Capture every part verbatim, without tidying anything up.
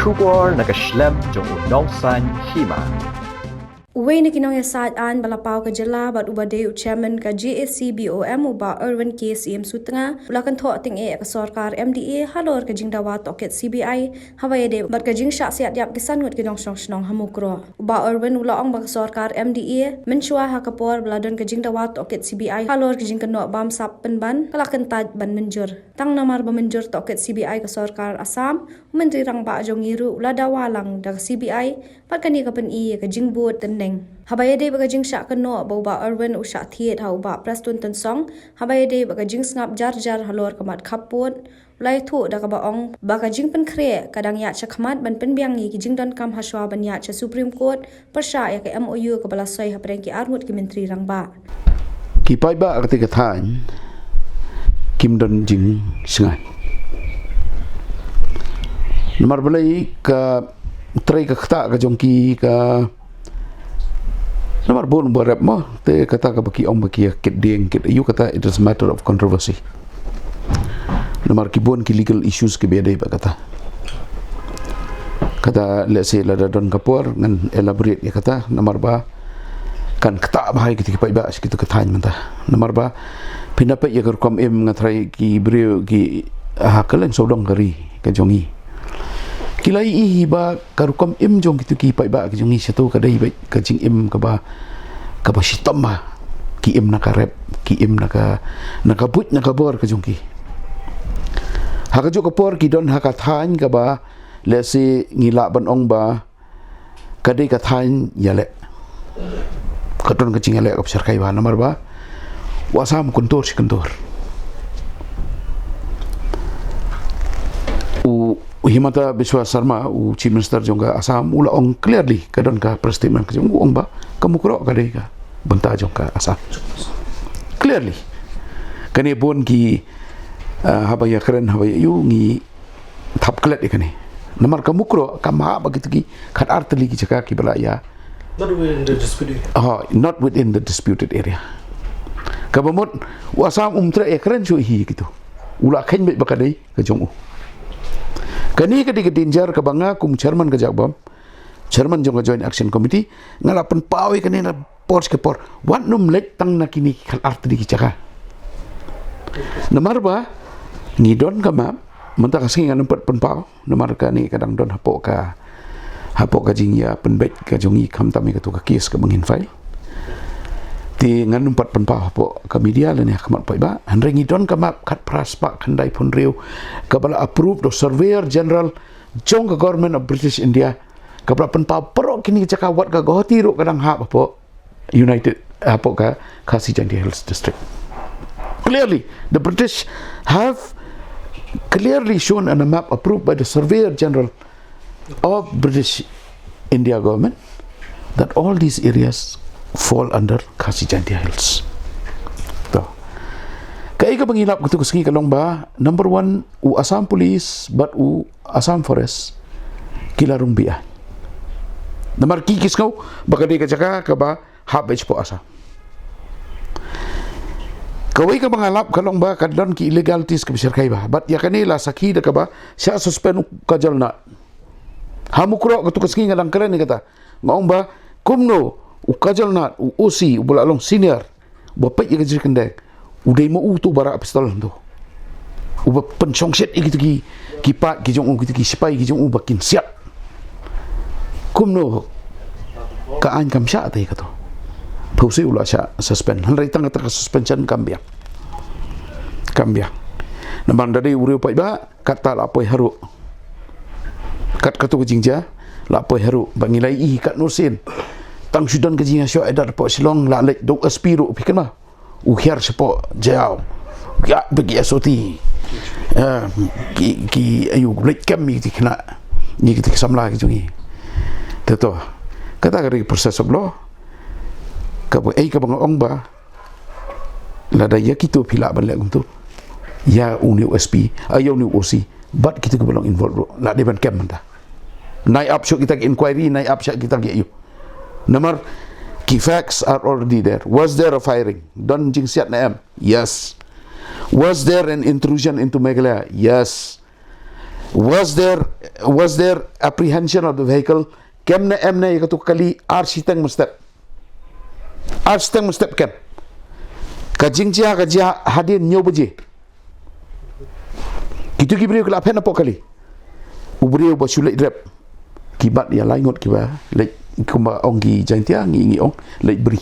Khubor na ka shlem jong u nongsan hima. Uwei na ki nongïasaid aiñ ba la paw ka jylla bad uba dei u chairman ka J A C B O M, u Bah Erwin K C M Sutnga, u la kynthoh tyngeh ïa ka sorkar M D A halor ka jingdawa tohkit C B I, haba ïadei bad ka jingshah siat ïap ki san ngut ki nongshong shnong ha Mukroh. U Bah Erwin u la ong ba ka sorkar M D A mynshuwa ha ka por ba la don ka jingdawa tohkit C B I halor ka jingkynnoh bamsap pynban ka la kyntait ban mynjur. Tang namar ba mynjur tohkit C B I ka sorkar Assam, u Myntri Rangbah jong ngi ruh u la dawa lang da ka C B I, bad kane ka pyni ïa ka jingbud tynning. Haba ïadei bad ka jingshah kynnoh ba u Bah Erwin u shah thied ha u Bah Prestone Tynsong, haba ïadei bad ka jingsngap jar jar halor ka mat khappud, u la ïathuh da kaba ong ba ka jingpynkhreh ka dang ïaid shakhmat ban pynbiang ïa ki jingdonkam hashwa ban ïaid sha Supreme Court pyrshah ïa ka M O U kaba la soi hapdeng ki arngut ki Myntri Rangbah. Ki paidbah katei ka thaiñ kim don jingsngewsih. Namar balei ka trei ka ktah ka jong ki ka, namar bun ba rep mo, te kata kaba ki ong ba ki ïa kit dieng kit aïu kata, it is matter of controversy. Namar ki bun ki legal issues kiba ïadei bad kata. Kata lehse lada don ka por ngan elaborate ïa kata, namar ba kan ktah bha ïa kita ki paidbah sha kita ki thaiñ mynta. Namar ba phin da peit ïa ka rukom im, nga tharai ki briew ki ha kylleng sawdong ka ri ka jong ngi ki la ïohi ba ka rukom im jong kita ki paidbah ka jong ngi shato ka dei beit ka jingim kaba, kaba shitom bha. Ki im na ka rep, ki im na ka, na ka buit na ka bor ka jong ki. Ha kajuh ka por ki don ha ka thaiñ kaba lehse ngi lah ban ong ba ka dei ka thaiñ ïaleh. Ka don ka jingïaleh kaba shyrkhei bha namar ba u Assam kyntur shi kyntur. U, u Himanta Biswa Sarma, u Chief Minister jong ka Assam, u la ong clearly, ka don ka press statement ka jong u, ong ba ka Mukroh ka dei ka bynta jong ka Assam. Clearly. Kane bun ki, ah, haba ïakren, haba ïa ïu ngi thap klet ïa kane. Namar ka Mukroh kam hap ba kita ki khat ar tylli ki jaka kiba la ïa. Not within the disputed area. Oh, not within the disputed area. Kaba mut u Assam um treh ïakren shuh hi kito. U la kheiñ beit ba ka dei ka jong u. Kane ka dei ka danger kaba nga kum chairman ka JAC-BOM, chairman jong ka Joint Action Committee, nga la pynpaw ïa kane na por sha ka por. Wat nym leit tang na kine ki khat ar tylli ki jaka. Namar ba ngi don ka map, mynta ka sngi ngan ym pat pynpaw, namar kane ka dang don hapoh ka, hapoh ka jingïapynbeit ka jong ngi khamtam ïa kato ka case kaba ngin file. Te ngan ym pat pynpaw hapoh ka media lane ha khmat paidbah, hynrei ngi don ka map khatphra spah khyndaiphew hynriew kaba la approve da u Surveyor General jong ka Government of British India, kaba la pynpaw baroh kine ki jaka, wat ka Guwahati ruh ka dang hap hapoh United, hapoh ka Khasi Jaintia Hills District. Clearly, the British have clearly shown on a map approved by the Surveyor General of British India government that all these areas fall under Khasi Jaintia Hills. To. Kaei kaba ngi lap kato ka sngi ka long ba, number one, u Assam Police bad u Assam Forest ki la rung bia. Namar ki ki sngew ba ka dei ka jaka kaba hap beit shapoh Assam. Kawei kaba nga lap ka long ba ka don ki illegalities kaba shyrkhei bha. Bad ïa kane la sakhi da kaba shah suspend u Kajal Nath. Ha Mukroh kato ka sngi nga dang kren ïa kata. Nga ong ba kumno u Kajal Nath, u O C, uba la long senior, uba peit ïa ka jingkyndeng, u dei ma u uto uba rah pistol hangto, uba pynshongshit ïa kito ki, ki paid ki jong u, kito ki sipai ki jong u ba kin siat. Kumno ka aiñ kam shah te ïa kato? Phi sngewthuh u la shah suspend. Hynrei tang kata ka suspension kam biang. Kam biang. Namar da dei u riew paidbah, katta la poi haruh. Kat kato ka jingjia la poi haruh, ba ngi la ïohi katno sien. Tang shu don ka jingïashoh ïadat hapoh Shillong, la leit da u S P ruh, phi kynmaw. U hiar shapoh Jaiaw. Ïa, ba ki S O T. Eh, ki, ki, aïu, leit kem ïa ki khynnah, ïa ki samla ki jong ngi. Te to, kata ka dei process of law. Kaba, eh, kaba nga ong ba lada ïa kito phi lah ban leh kumto, ïa une u S P, ah, ïa une u O C, bad kito kiba long involved ruh la dei ban kem mynta. Nai ap shuh kita ki inquiry, nai ap shuh kita ki, aïu. Namar ki facts are already there. Was there a firing? Don jingsiat ne em? Yes. Was there an intrusion into Meghalaya? Yes. Was there, was there apprehension of the vehicle? Kem ne em ne ïa katu ka kali ar shiteng mynstep? Ar shiteng mynstep kem? Ka jingjia ka jia hadien hynñiew baje. Kitu ki briew ki la phet napoh kali. U briew ba shu leit rep, ki bat ïa lai ngut kiba leit, kumba ong ki Jaintia, ngi, ngi ong leit bri.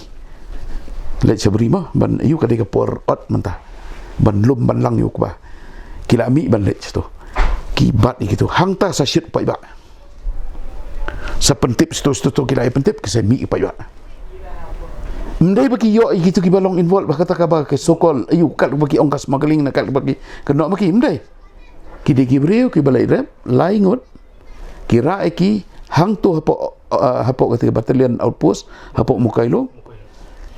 Leit sha bri mo, ban ïoh ka dei ka por ot mynta ban lum ban lang ïoh kaba ki la mih ban leit shato. Ki bat ïa kitu hangta sa shit paidbah. Sa pyntip shato shato, ki la ïa pyntip, ki sa mih paidbah. Ym dei ba ki ïoh ïa kitu kiba long involved ha kata kaba ka so-called, ïoh, katba ki ong ka smuggling ne katba ki kynnoh ma ki, ym dei. Ki dei ki briew kiba leit rep lai ngut, ki rah ïa ki hangto hapoh, uh, hapoh kata ka battalion outpost hapoh Mawkailoh.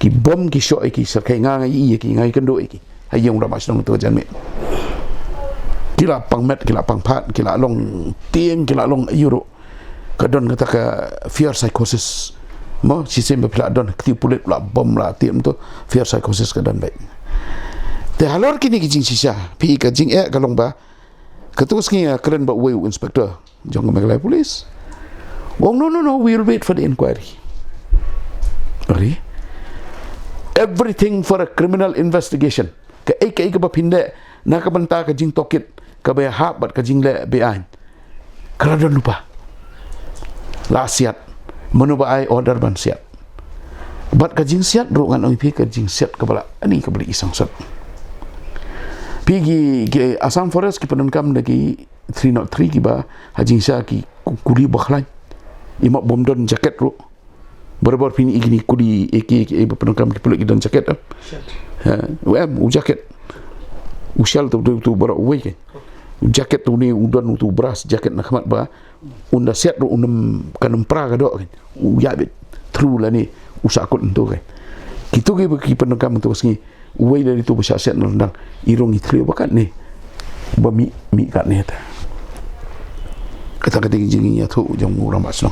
Ki bom ki shoh ïa ki, syrkhei, nga nga ïohi ïa ki, nga ïakynduh ïa ki ha ïing u rangbah shnong tu ka janmiet. Ki la pang met, ki la pang phad, ki la long tieng, ki la long ïuh ruh. Ka don kata ka fear psychosis mo, shisien ba phi la don kti pulit, la bom, la tieng, tu fear psychosis ka don bha. Te halor kine ki jingshisha, phi, ka jingeh ka long ba, katu ka sngi nga kren bad uwei u inspector jong ka Meghalaya Police. U ong, "No, no, no, we will wait for the inquiry." Ari, everything for a criminal investigation. Kaei kaei kaba phin leh na ka bynta ka jingtohkit kaba ïahap bad ka jingleh be-aiñ, ka la don lypa. La siat. Mano ba ai order ban siat? Bad ka jingsiat ruh ngan ong ïa phi, ka jingsiat kaba la, ani, kaba la i sangsot. Phi, ki, ki Assam Forest ki pyndonkam da ki three nought three kiba ha jingshisha ki ku-, kuli bakhlaiñ. Imat bym don jaket ruh. Barabor phin ïohi kine kuli, ïa ki, ïa ki, ïa ki ba pyndonkam ki pulit ki don jaket, em. Shirt. Ha, u em, u jaket. U shal tu, tu, tu baroh uwei kan. U jaket tu ne u don, u tu bras jaket na khmat ba un da siat ruh un ym, kan ym pra ka doh kan. U ïa bit through lane u sahkut tu kan. Kitu kiba ki pyndonkam tu ka sngi. Uwei lei tu ba shah siat na ryndang, i rung i thliew ba katne, ba mih, mih katne te. Kata ka dei ka jingïathuh jong u rangbah shnong.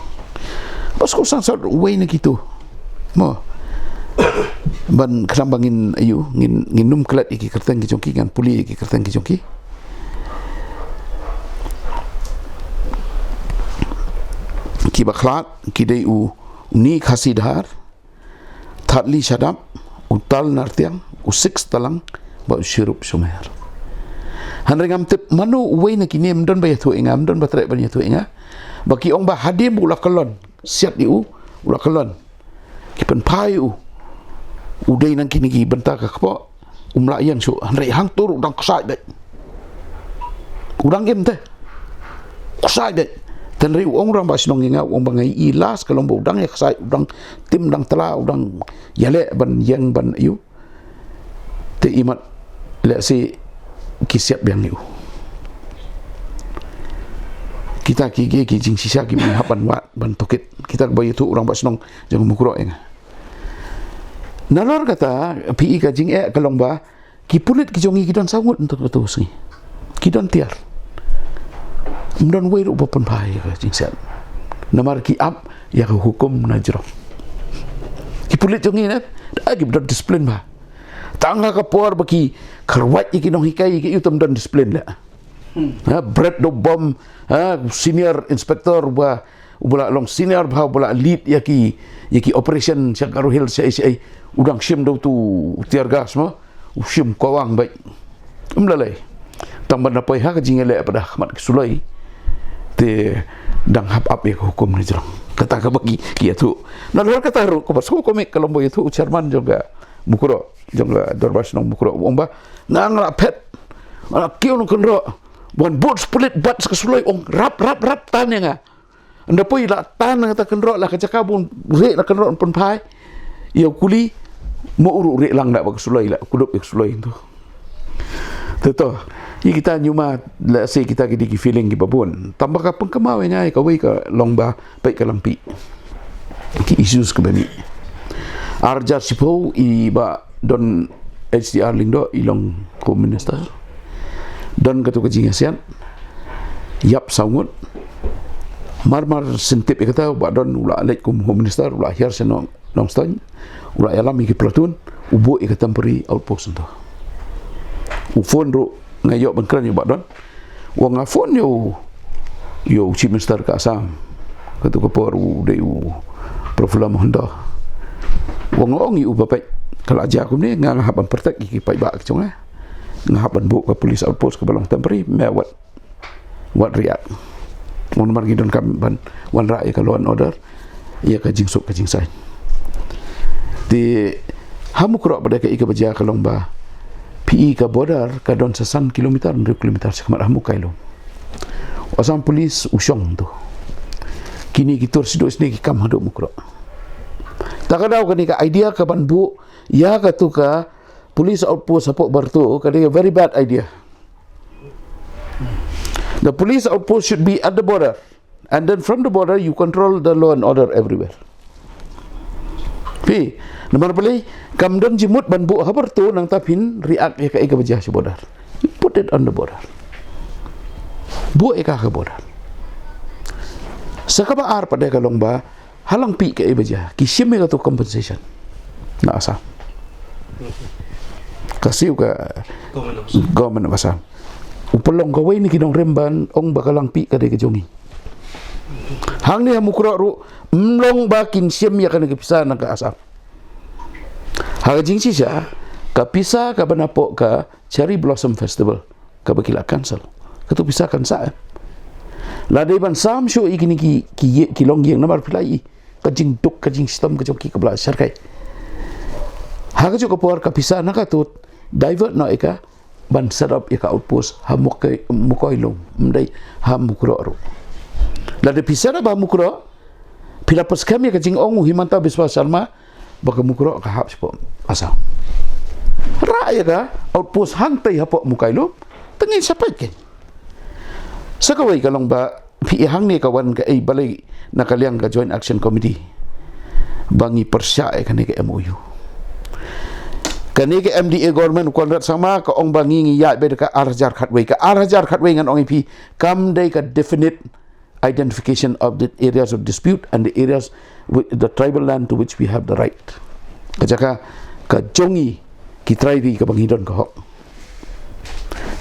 Bas ko sangsot uwei na kitu mo. Ban khnang ba ngin, aïu, ngin, ngin ym klet ïa ki kyrteng ki jong ki, ngan pule ïa ki kyrteng ki jong ki. Kiba khlad ki dei u Ni Khasi Dhar, Thadli Shadap, u Tal Nartiang, u Six Talang, bad u Shirup Shumer. Hynrei ngam tip mano uwei na kine, ym don ba ïathuh ïa nga, ym don ba treh ban ïathuh ïa nga. Ba ki ong ba hadien ba u la kyllon siat ïa u, u la kyllon, ki pynphai ïa u, u dei na kine ki bynta ka kpoh. Um lah ïeng shuh, hynrei hangto ruh u dang ksaid beit. U dang im te. Ksaid beit. Te hynrei u ong u rangbah shnong ïa nga, u ong ba nga ïohi last ka long ba u dang ïa ksaid, u dang tim, dang tla, u dang ïaleh ban ïeng ban ïoh. Te imat lehse ki siat biang ïa u. Kita ki, ki, ki jingshisha kiba hap ban wad, ban tohkit. Kita kiba ïathuh u rangbah shnong jong u Mukroh ïa nga. Nalor kata, phi, ka jingeh ka long ba ki pulit ki jong ngi ki don saw ngut hangto, hangto ka sngi. Ki don tiar. Ym don uwei ruh ba pynphai ïa ka jingsiat. Namar ki ap ïa ka hukum na jrong. Ki pulit jong ngi ne, da ki don discipline bha. Tang ha ka por ba ki kyrwat ïa ki nonghikai, ïa ki, ïa u, tam don discipline leh. Ha, Brett Dobom, ha, senior inspector ba, uba la long senior bha, uba la lead ïa ki, ïa ki operation sha Garo Hills, sha, sha, u dang shim da utu tear gas mo, u shim kawang beit. Ym lei lei. Tang ban da poi ha ka jingïaleh pat ha khmat ki suloi, te dang hap ap ïa ka hukum na jrong. Kata kaba ki, ki ïathuh. Nalor kata ruh, kaba sngewkmen ka long ba ïathuh u chairman jong ka Mukroh, jong ka Dorbar Shnong Mukroh, u ong ba, nga, nga la phet, nga la kiew na kynroh, wan bud pulit bat sha ka suloi, ong, rap, rap, rap, tan ïa nga. Ynda poi la tan na kata kynroh, la ka jaka bun rieh na kynroh, pynphai ïa u kuli, mo u ruh rieh lang da bad ka suloi, la kudup ïa ka suloi tu. Te to, ïa kita ñiuma, lehse kita ki dei ki feeling kiba bun. Tang ba ka pynkynmaw ïa nga ïa kawei ka long ba peit ka lampi. Ki issues kiba mih. Ar hajar shiphew i Bah Don H D R Lyngdoh i long Home Minister. Don katu ka jingïasiat. Ïap saw ngut. Mar mar shen tip ïa kata, u Bah Don u la leit kum Home Minister, u la hiar sha Nong, Nongstoiñ. U la ïalam ïa ki platoon, u buh ïa ka temporary outpost hangto. U phone ruh, nga ïoh ban kren ïa u Bah Don. U ong nga phone ïa u Ïa u Chief Minister ka Assam, katu ka por u dei u Prafulla Mahanta. U ong, ong ïa u ba peit, ka la jia kumne, nga nga hap ban protect ïa ki paidbah ka jong nga. Nga hap ban buh ka police outpost kaba long temporary, me wat, wat react. Namar ngi donkam ban wanrah ïa ka law and order, ïa ka jingsuk ka jingsaiñ. Te ha Mukroh pat de kaei kaba jia ka long ba, phi i ka border ka don sa san kilometer, hynriew kilometer shakhmat ha Mawkailum. Assam Police u shong tu. Kine ki tur sdang sdang ki kam haduh Mukroh. Ta ka daw kane ka idea ka ban buh ïa katu ka police outpost hapoh Barto ka dei a very bad idea. The police outpost should be at the border, and then from the border you control the law and order everywhere. Phi, namar balei, kam don jingmut ban buh ha Barto nangta phin react ïa kaei kaba jia sha border. Put it on the border. Buh ïa ka ha border. Sa kaba ar pat de ka long ba, ha Langpih kaei ba jia, ki shim ïa katu compensation na Assam. Ka siew ka Government of Assam. U pynlong kawei na ki nongrim ban ong ba ka Langpih ka dei ka jong ngi. Hangne ha Mukroh ruh, ym long ba kin shim ïa kane ka pisa na ka Assam. Ha ka jingshisha, ka pisa kaba napoh ka Cherry Blossom Festival, kaba ki la cancel, katu pisa kan sah, eh? La dei ban sam shuh ïa kine ki, ki, ki longïing namar phi la i ka jingduk ka jingshitom ka jong ki kaba la sharkai. Ha kajuh ka por ka pisa na katu divert noh ïa ka ban set up ïa ka outpost ha Mawkai-, Mawkailum, ym dei ha Mukroh ruh. La dei phi set up ha Mukroh, phi la pynskhem ïa ka jingong u Himanta Biswa Sarma ba ka Mukroh ka hap shapoh Assam. Rah ïa ka outpost hangtei hapoh Mawkailum, te ngin sa peit kein. Sa kawei ka long ba phi i hangne ka wan kaei balei na ka liang ka Joint Action Committee ba ngi pyrshah ïa kane ka M O U. Kane ka M D A government u Conrad Sangma ka ong ba ngi ngi ïaid beit da ka ar hajar khatwei. Ka ar hajar khatwei ngan ong ïa phi kam dei ka definite identification of the areas of dispute and the areas with the tribal land to which we have the right. Ka jaka ka jong ngi ki trai ri kaba ngi don ka hok.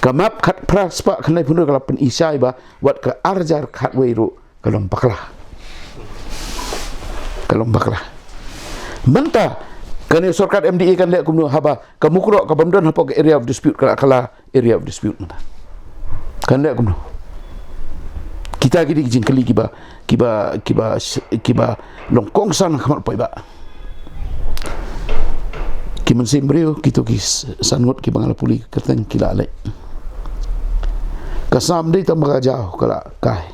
Ka map khatphra spah khyndai phew hynriew ka la pyni shai ba wat ka ar hajar khatwei ruh ka long bakla. Ka long bakla. Mynta kane sorkar M D A kan leh kumno haba ka Mukroh ka bym don hapoh ka area of dispute, ka la, ka la area of dispute mynta. Kan leh kumno? Kita ki dei ki jingkylli kiba, kiba, kiba, kiba long kongsan ha khmat u paidbah. Ki mynsiem briew, kito ki s-, san ngut kiba nga la pule ka kyrteng ki la leit. Ka sam dei tang ba ka jaw ka la kai.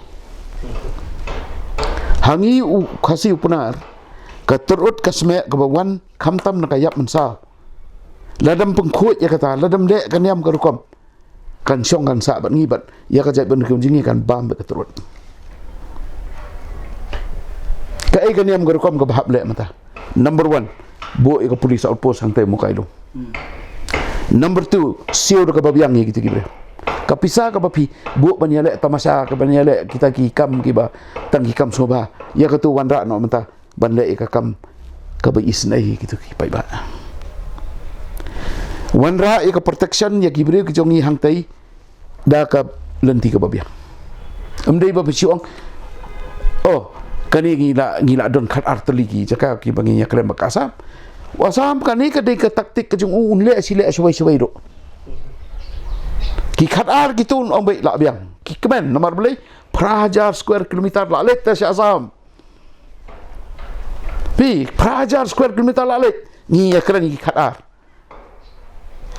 Ha ngi u Khasi u Pnar, ka tyrut ka smieh kaba wan khamtam na ka ïap mynsaw. Lada ym pynkhuid ïa kata, lada ym leh ka niam ka rukom, kan shong kan sah bad ngi bad ïa ka jaitbynriew jong ngi kan bam bad ka tyrut. Kaei ka niam ka rukom kaba hap leh mynta? Number one, buh ïa ka police outpost hangtei Mawkailum. Number two, siew da kaba biang ïa kita ki briew. Ka pisa kaba phi buh ban ïaleh tamasha, kaba ban ïaleh kita ki kam kiba tang ki kam sngewbha, ïa katu wanrah noh mynta ban leh ïa ka kam kaba isynei ïa kitu ki paidbah. Wanrah ïa ka protection ïa ki briew ki jong ngi hangtei da ka lynti kaba biang. Ym dei ba phi shu ong, oh, kane ngi la, ngi la don khatar tylli ki jaka kiba ngi ïakhlem bad ka Assam. U Assam kane ka dei ka taktik ka jong u, un leh shi leh shawei shawei ruh. Ki khatar kitu un ong beit la biang. Ki kmen namar balei? Phra hajar square kilometer la leit te sha Assam. Phi, phra hajar square kilometer la leit. Ngi ïakren ngi khatar.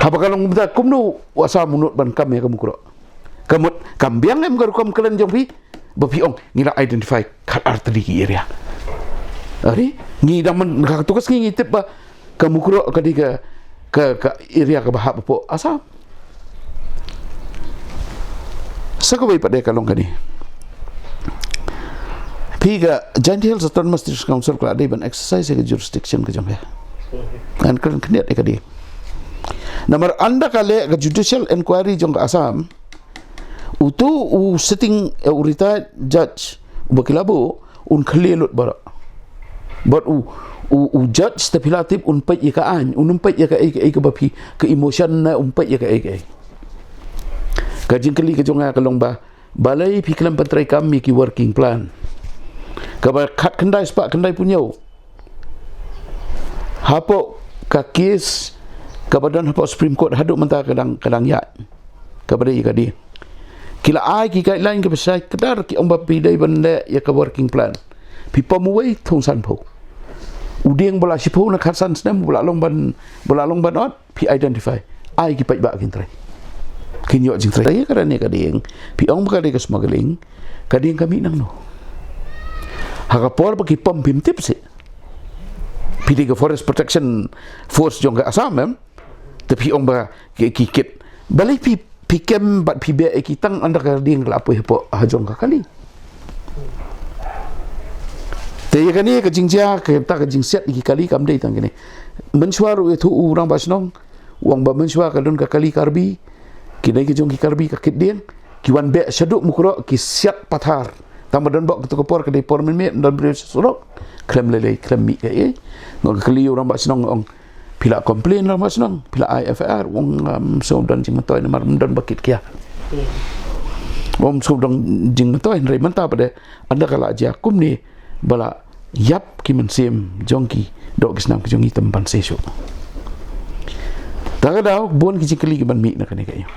Haba ka long kumta kumno u Assam u nud ban kam ïa ka Mukroh? Ka mut kam biang em ka rukom kren jong phi? Ba phi ong ngi la identify khatar tylli ki area. Ari, ngi dang man ka tu ka sngi ngi tip ba ka Mukroh ka dei ka, ka, ka area kaba hap hapoh Assam. Sa kawei pat de ka long kane. Phi, ka Jaintia Hills Autonomous District Council ka la dei ban exercise ïa ka jurisdiction ka jong ka. Ngan kren khyndiat ïa ka dei. Namar ynda ka leh ka judicial inquiry jong ka Assam, utu u sitting, eh, u retired judge uba ki la buh, un khlieh lut baroh. Bad u, u, u judge te phi la tip un peit ïa ka aiñ, un ym peit ïa kaei kaei kaba phi, ka emotion ne, un peit ïa kaei kaei. Ka jingkylli ka jong nga ka long ba, Balei phi khlem pyntreikam ïa ki working plan kaba khatkhyndai spah khyndai phew hynñiew hapoh ka kes kaba don hapoh Supreme Court haduh mynta ka dang, ka dang ïaid, kaba dei ïa ka dieng. Ki la ai ki guideline kaba shai kdar, ki ong ba phi dei ban leh ïa ka working plan. Phi pom uwei thong san phew. U dieng ba la shiphew na khatsan snem ba la long ban, ba la long ban ot, phi identify. Ai ki paidbah kin trei, kin ïoh jingtrei. Ïa ka dei ka dieng. Phi ong ba ka dei ka smuggling. Ka dieng ka mih nangno? Ha ka por ba ki pom phim tip seh. Phi dei ka Forest Protection Force jong ka Assam, em? Te phi ong ba ki, ki kit. Balei phi, phi kem bad phi beh ïa ki tang ynda ka dieng ka la poi hapoh ha jong ka kali? Te ïa kane ka jingjia, kata ka jingsiat ïa ki kali kam dei tang kane. Mynshuwa ruh ïathuh u rangbah shnong, u ong ba mynshuwa ka don ka kali Karbi, kine ki jong ki Karbi ka kit dieng, ki wan beh shaduh Mukroh, ki siat pathar. Tang ba don bok kato ka por, ka dei por mynmiet, don briew sha surok. Khlem lei lei, khlem mih kaei. Nga kylli u rangbah shnong, ong, phi la complain rangbah shnong, phi la ai F I R? U ong, ym sngewdon jingmyntoi namar ym don ba kit kiar. Ym sngewdon jingmyntoi, hynrei mynta pat de, ynda ka la jia kumne, ba la ïap ki mynsiem jong ki, doh ki snam ki jong ngi, te ym banse shuh. Ta ka daw bun ki jingkylli ki ban mih na kane ka ïing.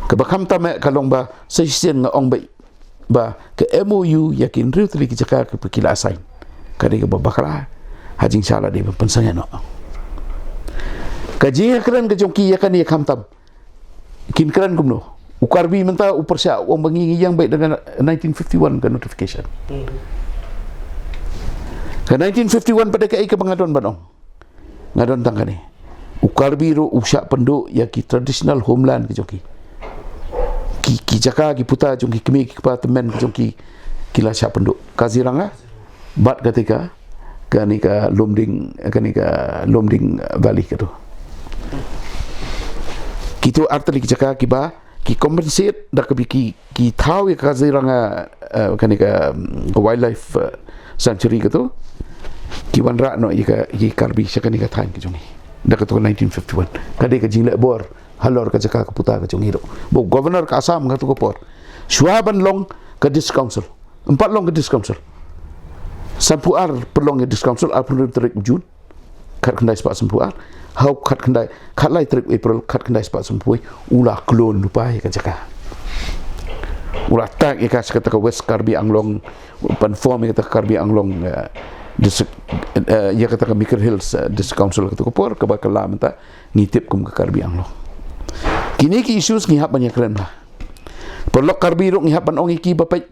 Kaba khamtam eh ka long ba sa shisien nga ong ba, ba ka M O U ïa ki hynriew tylli ki jaka kaba ki la sign, ka dei kaba bakla. Ha jingshah la dei ban pynsangeh noh. Ka jingkren ka jong ki ïa kane khamtam. Kin kren kumno? U Karbi mynta u pyrshah, u ong ba ngi, ngi ïeng beit da ka nineteen fifty-one ka notification. Ka nineteen fifty-one pat de kaei kaba nga don ban ong? Nga don tang kane. U Karbi ruh u shah pynduh ïa ki traditional homeland ki jong ki. Ki, ki jaka, ki puta jong ki kmie ki kpa, tymmen ki jong ki, ki la shah pynduh. Kaziranga bad kata ka, kane ka Lumding, kane ka Lumding Valley kato. Kito ar tylli ki jaka kiba ki compensate da kaba ki, ki thaw ïa ka Kaziranga, eh, kane ka, mm, ka wildlife, eh, sanctuary kato. Ki wanrah noh ïa ka, ïa ka Karbi sha kane ka thaiñ ka jong ngi. Da kato ka nineteen fifty-one. Ka dei ka jingleh bor halor ka jaka ka puta ka jong ngi ruh. Ba u governor ka Assam kato ka por, shuwa ban long ka District Council, em pat long ka District Council. Sanphew ar pynlong ïa District Council, arphew hynriew tarik u June, khatkhyndai spah sanphew ar. Ha u khatkhyndai, khatlai tarik u April, khatkhyndai spah sanphew wei, u la clone lypa ïa ka jaka. U la tag ïa ka sha kata ka West Karbi Anglong, ban form ïa kata ka Karbi Anglong, eh, District, eh, ïa kata ka Mikir Hills, eh, District Council kato ka por, kaba ka la mynta ngi tip kum ka Karbi Anglong. Kine ki issues ngi hap ban ïakren bha. Paralok Karbi ruh ngi hap ban ong ïa ki ba peit,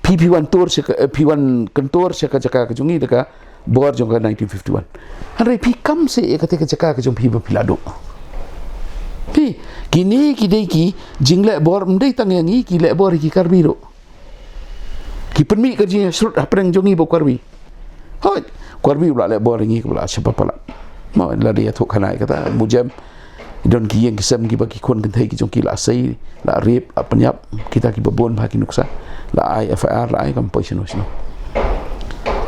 phi, phi wan tur sha ka, eh, phi wan kyntur sha ka jaka ka jong ngi da ka bor jong ka nineteen fifty-one. Hynrei phi kam seh ïa kata ka jaka ka jong phi ba phi la duh. Phi, kine ki dei ki jingleh bor, ym dei tang ïa ngi, ki leh bor ïa ki Karbi ruh. Ki pynmih ka jingshrut hapdeng jong ngi bad u Karbi. Hooid, u Karbi u la leh bor ïa ngi, u la shah palat. Mo, la dei ïathuh khana ïa kata, Mujem. Don ki ïing ki sem kiba ki khun kynthei ki jong ki la sei, la rep, la pynïap, kita kiba bun bha ki nuksa. La ai F I R, la ai kam poi shano shano.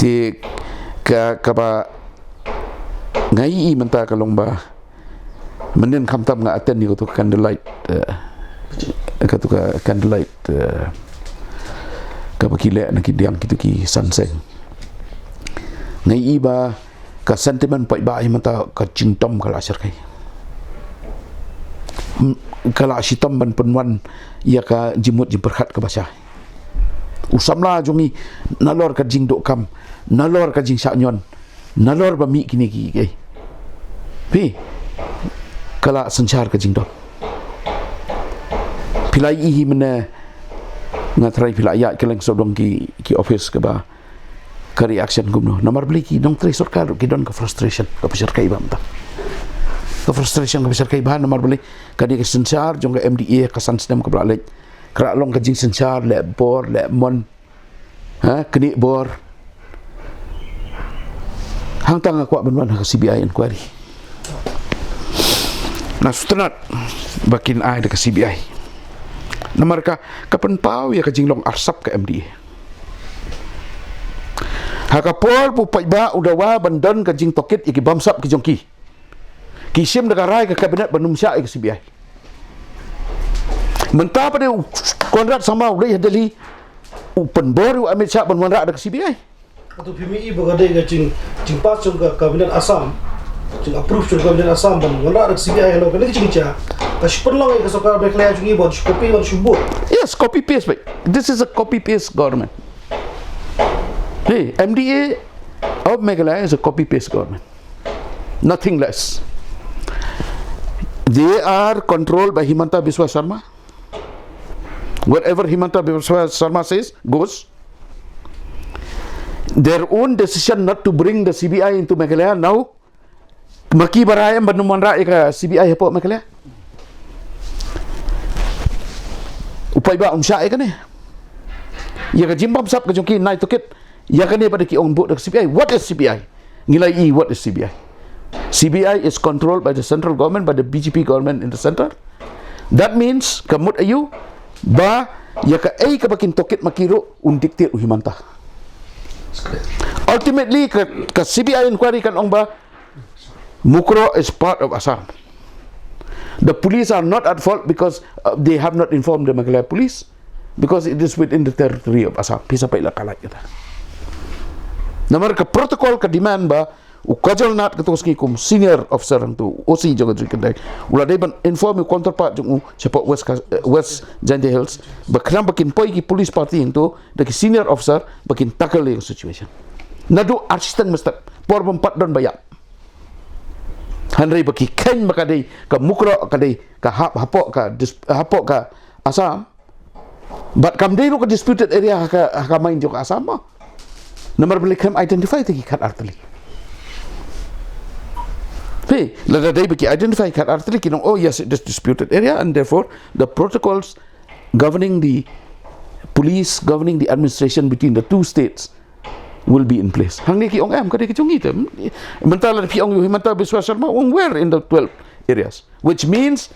Te ka, kaba nga ïohi mynta ka long ba mynnin khamtam nga attend ïa katu ka candlelight, eh, katu ka candlelight, eh, kaba ki leh na ki diang kitu ki san seng. Nga ïohi ba ka sentiment paidbah ïa mynta ka jingdom ka la shyrkhei. Mm, ka la shitom ban pynwan ïa ka jingmut jingpyrkhat kaba shai. U samla jong ngi, nalor ka jingdonkam, nalor ka jingshah ñion, nalor ba mih kine ki, eh, phi, ka la synshar ka jingdom. Phi la ïohi mynne, nga tharai phi la ïaid kylleng sawdong ki, ki office kaba ka reaction kumno. Namar balei ki nongtrei sorkar ruh ki don ka frustration kaba shyrkhei bha mynta. Ka frustration kaba shyrkhei bha namar balei ka dei ka synshar jong ka M D A ka san snem kaba la leit. Ka la long ka jingsynshar, leh bor, leh mon. Ha, knieh bor. Hangta nga kwah ban wan ha ka C B I inquiry. Nga sngewtynnat ba kin ai da ka C B I. Namar ka, ka pynpaw ïa ka jinglong arsap ka M D A. Ha ka por ba u paidbah u dawa ban don ka jingtohkit ïa ki bamsap ki jong ki, ki shim da ka rai ka cabinet ban ym shah ïa ka C B I. Mynta pat u Conrad Sangma u leit ha Delhi, u pynbor u Amit Shah ban wanrah da ka C B I. Atu phi mi i ba ka dei ka jing, jing pass jong ka cabinet Assam, jing approve jong ka cabinet Assam ban wanrah da ka C B I halor kane ka jingjia. Ka shu pynlong ïa ka sorkar Meghalaya jong i ban shu copy ban shu bud. Yes, copy paste, mate. This is a copy paste government. Hey, M D A of Meghalaya is a copy paste government. Nothing less. They are controlled by Himanta Biswa Sharma. Whatever Himanta Biswa Sharma says goes. Their own decision not to bring the C B I into Meghalaya now. Ma ki ba rai em ban ym wanrah ïa ka C B I hapoh Meghalaya. U paidbah um shah ïa kane. Ïa ka jingbamsap ka jong ki nai tohkit. Ïa kane pat ki ong bud da ka C B I. What is C B I? Ngi la i what is C B I? C B I is controlled by the central government, by the B J P government in the center. That means ka mut aïu ba ïa kaei kaba kin tohkit ma ki ruh un dictate u Himanta. Ultimately ka, ka C B I inquiry kan ong ba Mukroh is part of Assam. The police are not at fault because uh, they have not informed the Meghalaya police because it is within the territory of Assam. Pisa pa ila kalat kita. Namar ka protocol ka demand ba u Kajol Nath katu ka sngi kum senior officer hangtu, O C jong ka jong ka dai. U la dei ban inform u counterpart jong u shapoh West, Ka- eh, West Jaintia Hills ba khnang ba kin poi ki police party hangtu da ki senior officer ba kin tackle ïa ka situation. Naduh ar shiteng mynstep por bym pat don ba ïap. Hynrei ba ki kheiñ ba ka dei ka Mukroh ka dei ka hap hapoh ka dis- hapoh ka Assam. Bad kam dei ruh ka disputed area ha ka, ha ka main jong ka Assam mo. Namar balei khlem identify te ki khat artylli. Hey, lada dei ba ki identify khat artylli ki nong, oh yes, it is disputed area and therefore the protocols governing the police, governing the administration between the two states will be in place. Hangne ki ong em ka dei ka jong ngi te. Mynta lada phi ong ïa u Himanta Biswa Sharma, ong where in the twelve areas. Which means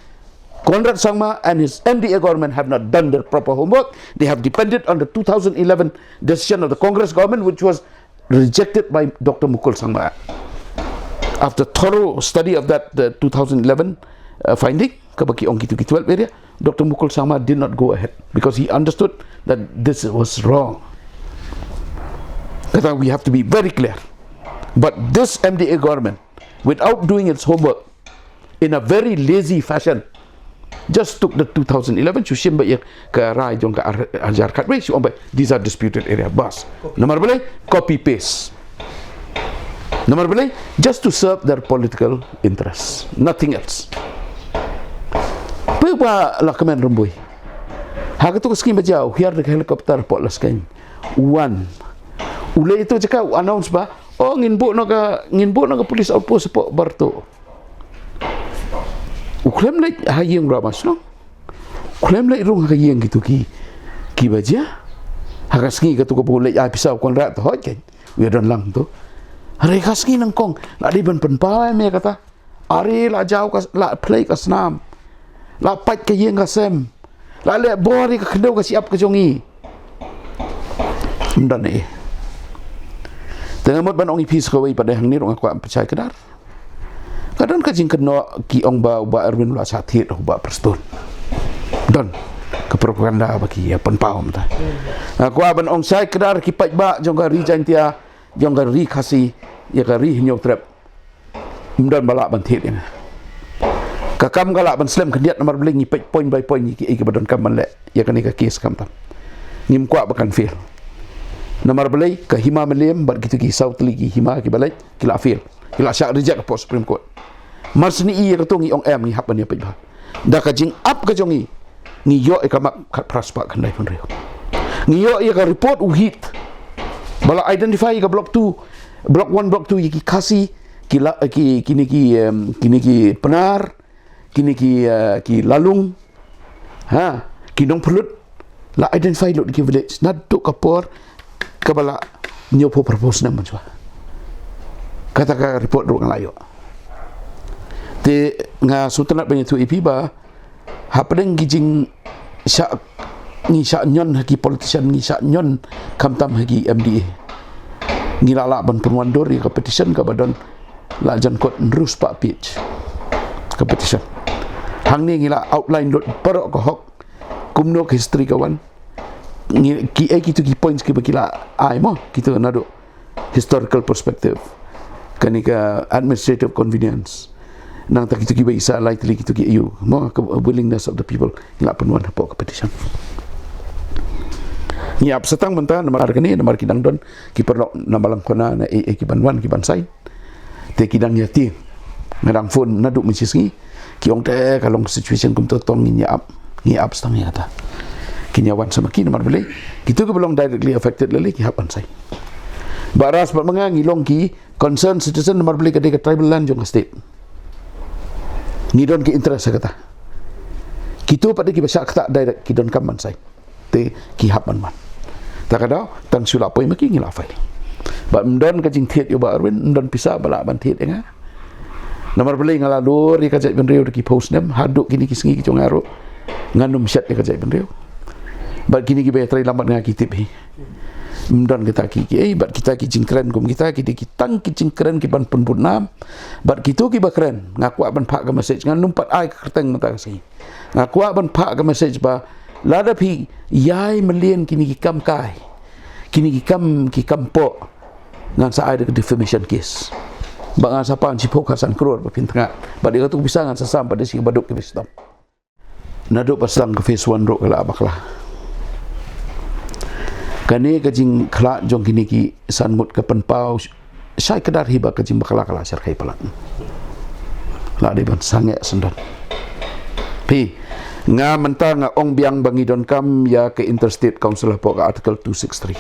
Conrad Sangma and his M D A government have not done their proper homework. They have depended on the two thousand eleven decision of the Congress government, which was rejected by Doctor Mukul Sangma. After thorough study of that, the two thousand eleven uh, finding, kaba ki ong kitu ki twelve area, Doctor Mukul Sangma did not go ahead because he understood that this was wrong. Kata we have to be very clear. But this M D A government, without doing its homework, in a very lazy fashion, just took the two thousand eleven, shu shim ba ïa ka rai jong ka ar- hajar khatwei, shu ong ba these are disputed area. Bas. Namar balei? Copy paste. Namar balei? Just to serve their political interests. Nothing else. Phi ba la kmen rumbui. Ha katu ka skim ba jia u hiar da ka helicopter pok la skim. Wan. U leit tu jaka u announce ba, oh ngin buh noh ka, ngin buh noh ka police outpost pok Bartu. U khlem leit ha ïing Rama Shnong. U khlem leit rung ha ka ïing kitu ki, ki ba jia. Ha ka sngi katu ka ba u leit ai pisa u Conrad to hoi ken. U ïa don lang tu. Hynrei ka sngi nyngkong la dei ban pynpaw ïa me kata. Are la jaw ka, la phlei ka snam. La pait ka ïing ka sem. La leh bor ïa ka khyndew ka shyiap ka jong ngi. Ym don ei. Te nga mut ban ong ïa phi sa kawei pat de hangne ruh nga kwah pynshai kdar. Ka don ka jingkynnoh ki ong ba u Bah Erwin u la shah thied u Bah Prestone. Don ka propaganda ba ki ïa pynpaw mynta. Nga kwah ban ong shai kdar ki paidbah jong ka Ri Jaintia, jong ka Ri Khasi, ïa ka Ri Hynñiewtrep. Ym don ba lah ban thied ïa nga. Ka kam ka lah ban slem khyndiat namar balei ngi peit point by point ïa kiei kiba donkam ban leh ïa kane ka case khamtam. Ngim kwah ba kan fail. Namar balei ka hima Mylliem bad kitu ki saw tylli ki hima kiba leit ki la fail. Ki la shah reject hapoh Supreme Court. Mar shu ïohi ïa katu ngi ong em ngi hap ban ïa peit bha. Da ka jingap ka jong ngi, ngi ïoh ïa ka map khatphra spah khyndaiphew hynriew. Ngi ïoh ïa ka report u heat ba la identify ïa ka block two, block one, block two ïa ki Khasi, ki la, ki, kine ki, em, kine ki Pnar, kine ki, eh, ki Lalung, ha, ki Nongphyllut, la identify lut ki village. Naduh ka por kaba la hynñiewphew phra snem mynshuwa. Kata ka report ruh nga la ïoh. Te nga sngewtynnat ban ïathuh ïa phi ba hapdeng ki jing shah, ngi shah ñion ha ki politician, ngi shah ñion khamtam ha ki M D A. Ngi la lah ban pynwandur ïa ka petition kaba don la jan kot hynriew spah page. Ka petition. Hangne ngi la outline lut baroh ka hok kumno ka history ka wan. Ngi, ki, eh, kito ki points kiba ki la ai mo, kito naduh historical perspective, kane ka administrative convenience. Nangta kito kiba isa lai tylli kito ki ïoh mo, ka willingness of the people, ngi la pynwan hapoh ka petition. Ngi ap satang mynta namar kane, namar ki dang don ki paralok na Malangkona na, eh, eh, ki ban wan, ki ban sign. Te ki dang ïa ti. Nga dang phone naduh mynshisngi. Ki ong te ka long situation kumto, to ngin ïa ap. Ngi ap satang ïa kata. Kin ïa wan sa ma ki namar balei, kito kiba long directly affected lei lei ki hap ban sign. Bad ras bad ma nga ngi long ki concerned citizen namar balei ka dei ka tribal land jong ka state. Ngi don ki interest ha kata. Kito pat de kiba shah kata direct ki donkam ban sign. Te ki hap ban wan. Ta ka daw, tang shu la poi ma ki ngi la file. Bad ym don ka jingthied ïa u Bah Arwin, ym don pisa ba lah ban thied ïa nga. Namar balei nga la lur ïa ka jaitbynriew da ki phew snem, haduh kine ki sngi ki jong nga ruh ngan ym shet ïa ka jaitbynriew. Bad kine kiba ïatrei lang bad nga ki tip hi. Ym don kita ki, ki, eh, bad kita ki jingkren kum kita, ki dei ki tang ki jingkren ki ban pynbud nam. Bad kito kiba kren, nga kwah ban phah ka message, ngan ym pat ai ka kyrteng mynta ka sngi. Nga kwah ban phah ka message ba lada phi ïai mlien kine ki kam kai, kine ki kam, ki kam poh, ngan sa ai da ka defamation case. Ba ngan sa pan shiphew khatsan klur ba phin tnga. Bad ïa kato ka pisa ngan sa sam pat da shi baduk ki ba shitom. Naduh ba sdang ka phase one ruh ka la bakla. Kane ka jingkhlad jong kine ki san ngut ka pynpaw shai kdar hi ba ka jingbakla ka la shyrkhei palat. La dei ban sangeh syndon. Phi, nga mynta nga ong biang ba ngi donkam ïa ka Interstate Council hapoh ka Article two six three.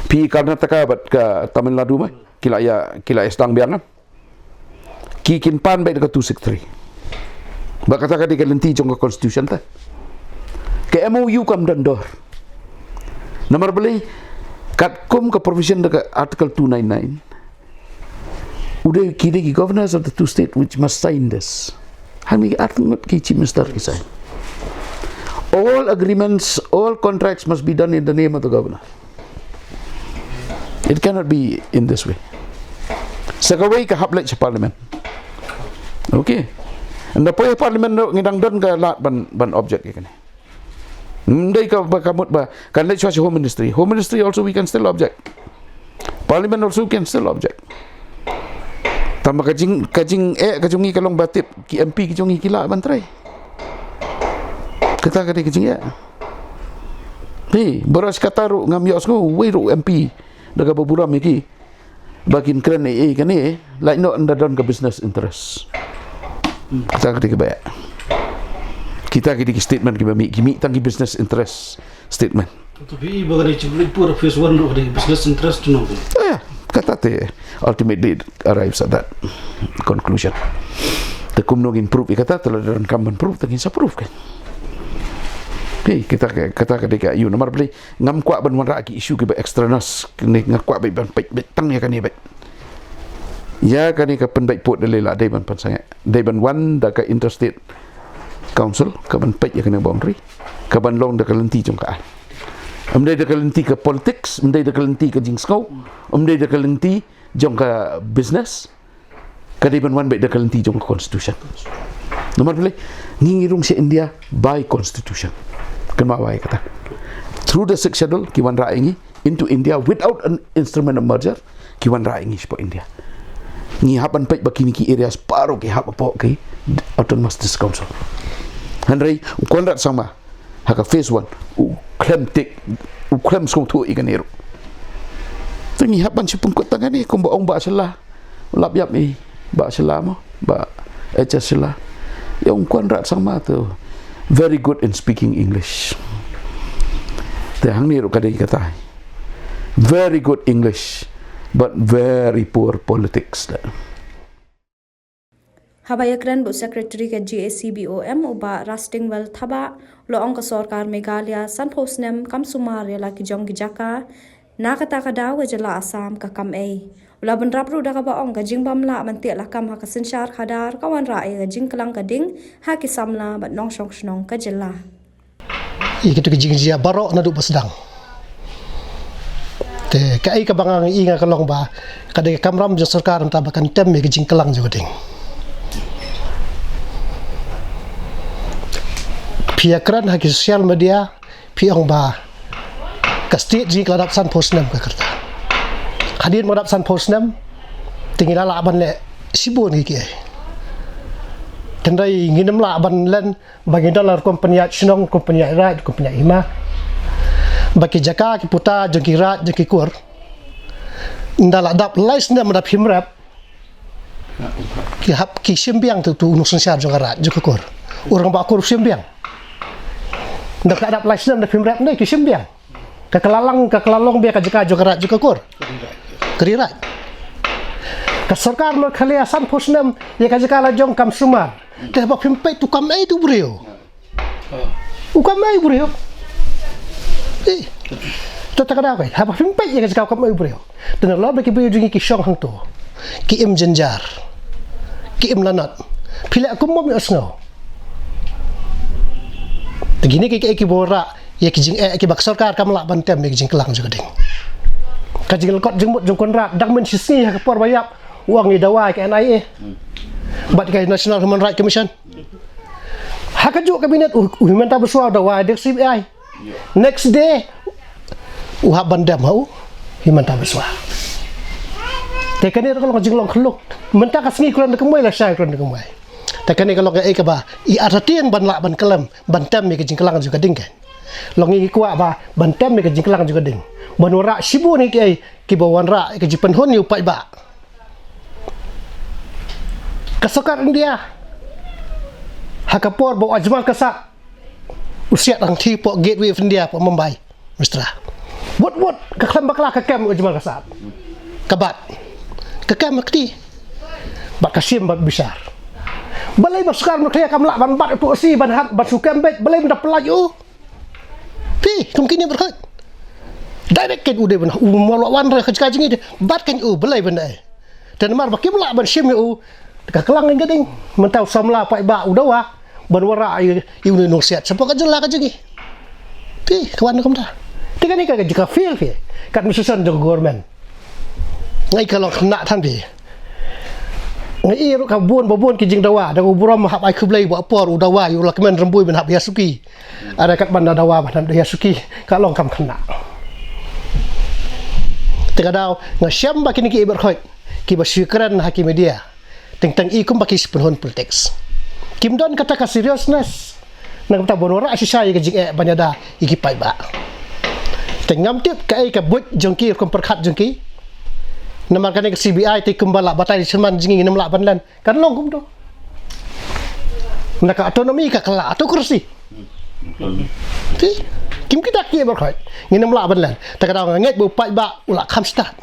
Phi, Karnataka bad ka Tamil Nadu ma ki la ïa, ki la ïa sdang biang, em? Ki kin pan beit da ka two six three. Ba kata ka dei ka lynti jong ka constitution te. Ka M O U kam don dor. Namar balei, katkum ka provision da ka Article two nine nine, u dei, ki dei ki governors of the two state which must sign this. Hangne arngut ki chief minister ki sign. All agreements, all contracts must be done in the name of the governor. It cannot be in this way. Sa kawei ka hap leit sha parliament. Okay. Ynda poi parliament ruh ngi dang don ka lad ban, ban object ïa kane. Ym dei kaba ka mut ba kan leit shuwa sha Home Ministry. Home Ministry also we can still object. Parliament also can still object. Tangba ka jing, ka jingeh ka jong ngi ka long ba tip ki M P ki jong ngi ki lah ban trei. Kata ka dei ka jingeh. Hei, baroh shi katta ruh ngam ïohsngew uwei ruh u M P da kaba burom ïa ki ba kin kren ei ei kane, lait noh ynda don ka business interest. Kata ka dei kaba eh. Kita ki dei ki statement kiba mih, ki mih tang ki business interest statement. To phi ba ka dei chief leit pur phase one ruh ka dei business interest to know. Eh, kata te ultimately it arrives at that conclusion. Te kumno ngin prove ïa kata, te lada donkam ban prove, te ngin sa prove kan. Hei, kita ka, kata ka dei ka ïa u namar balei ngam kwah ban wanrah ki issue kiba extraneous, kane nga kwah beit ban peit, beit tang ïa kane beit. Ïa kane ka pynbeit pud da lei la dei ban pynsangeh. Dei ban wan da ka Interstate Council ka ban peit ïa kane boundary, ka ban long da ka lynti jong ka aiñ. Ym dei da ka lynti ka politics, ym dei da ka lynti ka jingsngew, ym dei da ka lynti jong ka business. Ka dei ban wan beit da ka lynti jong ka constitution. Namar balei, ngi ngi rung sha India by constitution. Kynmaw ïa kata. Through the sixth schedule ki wanrah ïa ngi into India without an instrument of merger, ki wanrah ïa ngi shapoh India. Ngi hap ban peit ba kine ki areas baroh ki hap hapoh ki Autonomous District Council. Hynrei u Conrad Sangma ha ka phase one u khlem tik, u khlem sngewthuh ïa kane ruh. Te ngi hap ban shu pynkut tang kane kumba ong Bah Shylla. Lap ïap i Bah Shylla mo, Bah H S Shylla. Ïa u Conrad Sangma te very good in speaking English. Te hangne ruh ka dei kata. Very good English but very poor politics. Haba ïakren bad u Secretary ka G A C B O M u Bah Rastingwell Thabah, u la ong ka sorkar Meghalaya sanphew snem kam sumar ïa la ki jong ki jaka. Na kata ka daw ka jylla Assam ka kam ei. U la bynrap ruh da kaba ong ka jingbym lah ban teh lakam ha ka synshar khadar ka wanrah ïa ka jingklang ka ding ha ki samla bad nongshong shnong ka jylla. Ïa kito ki jingjia baroh naduh ba sdang. Te kaei kaba nga ïohi nga ka long ba ka dei ka kamram jong sorkar mynta ba kan tem ïa ka jingklang jong ka ding. Phi ïa kren ha ki social media, phi ong ba ka state jong ngi ka la dap sanphew snem ka kyrta. Hadien ba dap sanphew snem, te ngi la lah ban leh shibun kiei kiei. Hynrei ngim lah ban len ba ngi don la rukom pynïaid shnong, rukom pynïaid raid, rukom pynïaid hima. Ba ki jaka ki puta jong ki raid jong ki kur, ynda la dap lai snem dap him rep, ki hap ki shim biang tu, tu u nongsynshar jong ka raid jong ka kur. U rangbah kur u shim biang. Ynda ka dap lai snem dap him rep ne ki shim biang. Ka kylla lang, ka kylla long biang ka jaka jong ka raid jong ka kur. Ka ri raid. Ka sorkar Meghalaya sanphew snem ïa ka jaka la jong kam sumar. Te haba phim peit tu kam ei tu briew. U kam ei u briew. Eh. To ta ka daw kai. Haba phim peit ïa ka jaka u kam ei u briew. Te nalor ba ki briew jong ngi ki shong hangto. Ki im jynjar. Ki im lanot. Phi leh kum mom ïohsngew. Te kine ki, ki, ki bor ïa ki jingeh kiba ka sorkar kam lah ban tem ïa ki jingkyllang jong ka ding. Ka jingleh kot jingmut jong Conrad dang mynshisngi ha ka por ba ïap u ong i dawa ïa ka N I A. Bad ka National Human Rights Commission. Ha kajuh ka minit u, u Himanta Biswa u dawa ïa ka C B I. Next day u hap ban dem ha u Himanta Biswa. Te kane ruh ka long ka jinglong khluk. Mynta ka sngi khlem da kumwei lashai khlem da kumwei. Te kane ka long kaei kaba i artatien ban lah ban khlem ban tem ïa ka jingkyllang jong ka ding ka. Long ngi kwah ba ban tem ïa ka jingkyllang jong ka ding. Ban wanrah shibun ïa kiei kiba wanrah ïa ka jingpynhun ïa u paidbah. Ka sorkar India ha ka por ba u Ajmal Kasad u siat hangthie hapoh Gateway of India hapoh Mumbai, Mistara. Wut wut ka khlem bakla ka kem u Ajmal Kasad. Ka bat. Ka kem ha kti. Bad ka shim bad bishar. Balei ba sorkar Meghalaya kam lah ban bat uto u C ban hat ban shu kem beit, balei ban da pyllait u? Phi, kum kine baroh. Direct kein u dei ban, u mo la wan re ka jaka jong ngi de. Bat kein u, balei ban dei. Te namar ba kim lah ban shim ïa u, ka klang ïa ka ding. Mynta u samla paidbah u dawa ban wanrah ïa, ïa une u nongsiat. Shapoh ka jylla ka jong ngi. Phi, ka wan kumta. Te kane ka jaka fail phi. Ka administration jong government. Nga i ka long khynnah than phi. Nga i ruh ka bun ba bun ki jingdawa, da u burom hap ai khublei ba por u dawa ïa u Lahkmen Rymbui ban hap ïa suki. Ada kat ban da dawa ban hap ïa suki, ka long kam khynnah. Te ka daw nga shem ba kine ki i baroh kiba shu kren ha ki media. Teng teng i kumba ki shu pynhun politics. Kim don kata ka seriousness. Nangta ban wanrah shisha ïa ka jingeh ban ïada ïa ki paidbah. Te ngam tip kaei ka buit jong ki rukom pyrkhat jong ki. Namar kane ka C B I te kumba la batai syrman jong ngi ngim lah ban len. Kan long kumto. Na ka autonomy ka kylla autocracy. Te kim kita ki baroh ngim lah ban len. Te ka daw nga ngeit ba u paidbah u la kham stad.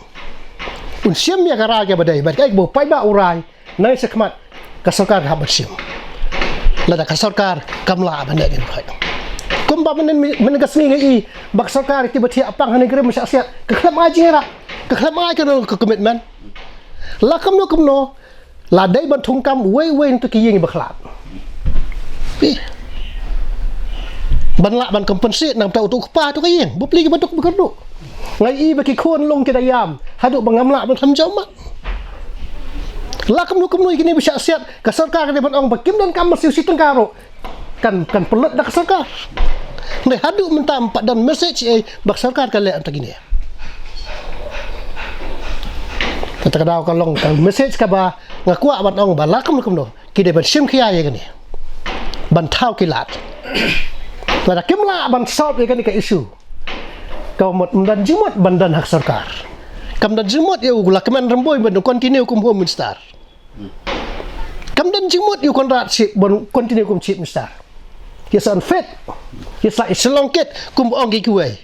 Un shim ïa ka rai kaba dei bad kaei ba u paidbah u rai. Nai shakhmat ka sorkar hap ban shim. Lada ka sorkar kam lah ban leh ïa ka. Kumba mynnin mynnin ka sngi nga i ba ka sorkar ki ba thiah pang ha nongrim shah siat ka khlem ai jingïarap, ka khlem ai kano ka commitment. La kumno kumno la dei ban thung kam wei wei ntu ki ïing ba khlad. Ih. Ban lah ban compensate nangta uto u kpa uto ka ïing. Bapli ki ba duk ba kyrduh. Nga i ba ki khun long ki da ïam haduh ba ngam lah ban khlem jam mat. La kumno kumno ïa kine ba shah siat ka sorkar ka dei ban ong ba kim don kam masi u shi tyngka ruh. Kan kan pynlut da ka sorkar. Hynrei haduh mynta ym pat don message ei ba ka sorkar ka leh ïa kine. Kata ka daw ka long ka message kaba nga kwah ban ong ba la kumno kumno ki dei ban shim khia ïa kane. Ban thaw ki lad. Lada kim lah ban solve ïa kane ka issue. Ka mut ym don jingmut ban don ha ka sorkar. Kam don jingmut ïa u Lahkmen Rymbui ban continue kum Home Minister. Kam don jingmut ïa u Conrad Sib ban continue kum Chief Minister. Ïa sa unfit. Ïa sa i shlong kit kum ong ki kiwei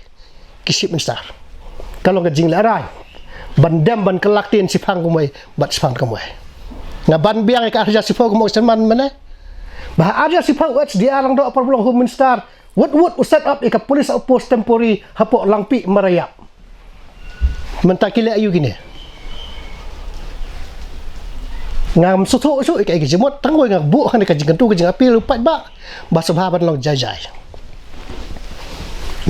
ki Chief Minister. Ka long ka jinglehrai ban dem ban kylla ktien shiphang kumwei bad shiphang kumwei. Nga ban biang ïa ka arhajar shiphew kum ong syrman mynne. Ba ha arhajar shiphew H D R Lyngdoh por ba long Home Minister. Wut wut u set up ïa ka police outpost temporary hapoh Langpih Maraiap. Mynta ki leh aïu kine? Ngam sngewthuh shuh ïa ka jingmut tang wei nga buh hangne ka jingkyntu ka jingappeal u paidbah ba sngewbha ban long jai jai.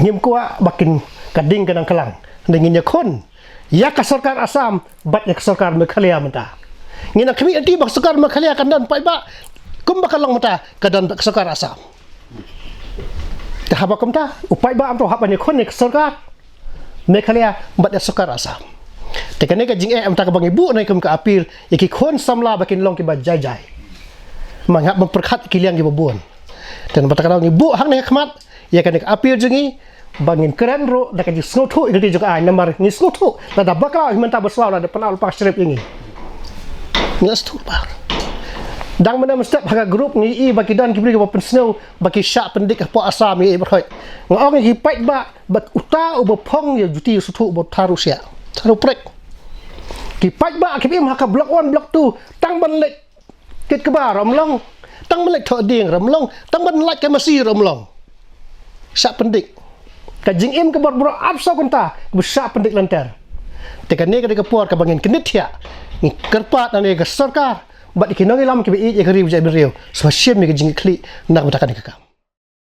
Ngim kwah ba kin ka ding ka nang klang. Hynrei ngin ïakhun ïa ka sorkar Assam bad ïa ka sorkar Meghalaya mynta. Ngin nang khmih lynti ba ka sorkar Meghalaya kan don paidbah kumba ka long mynta ka don ka sorkar Assam. Te haba kumta u paidbah um to hap ban ïakhun ïa ka sorkar Meghalaya bad ïa sorkar Assam. Te kane ka jingeh mynta kaba ngi buh na kum ka appeal ïa ki khun samla ba kin long kiba jai jai. Ma ngi hap ban pyrkhat ki liang kiba bun. Te namar kata ka daw ngi buh hangne ha khmat ïa kane ka appeal jong ngi ba ngin kren ruh da ka jingsngewthuh ïa ka jong ka aiñ namar ngi sngewthuh lada bakla hi mynta ba swaw lada pynlong lypa syrep ïa ngi. Ngi la sngewthuh ba dang mynne mynstep ha ka group ngi i ba ki don ki briew kiba pynsngew ba ki shah pyndik hapoh Assam ïa i ba hoi. Nga ong ïa ki paidbah ba uta uba phong ïa juti ïa suthu uba tharu sia tharu prek. Ki paidbah ki im ha ka block one block two tang ban leit kit kaba ram long, tang ban leit thoh ding ram long, tang ban lait ka masi ram long. Shah pyndik ka jingim ka bor bor ap so kynta ba shah pyndik lynter. Te kane ka dei ka por kaba ngin kyndit thiah ngin kyrpad na ne ka sorkar bad ki nongïalam kiba ïeit ïa ka ri ba jait bynriew sa shim ïa ka jingkhlieh na ka bynta kane ka kam.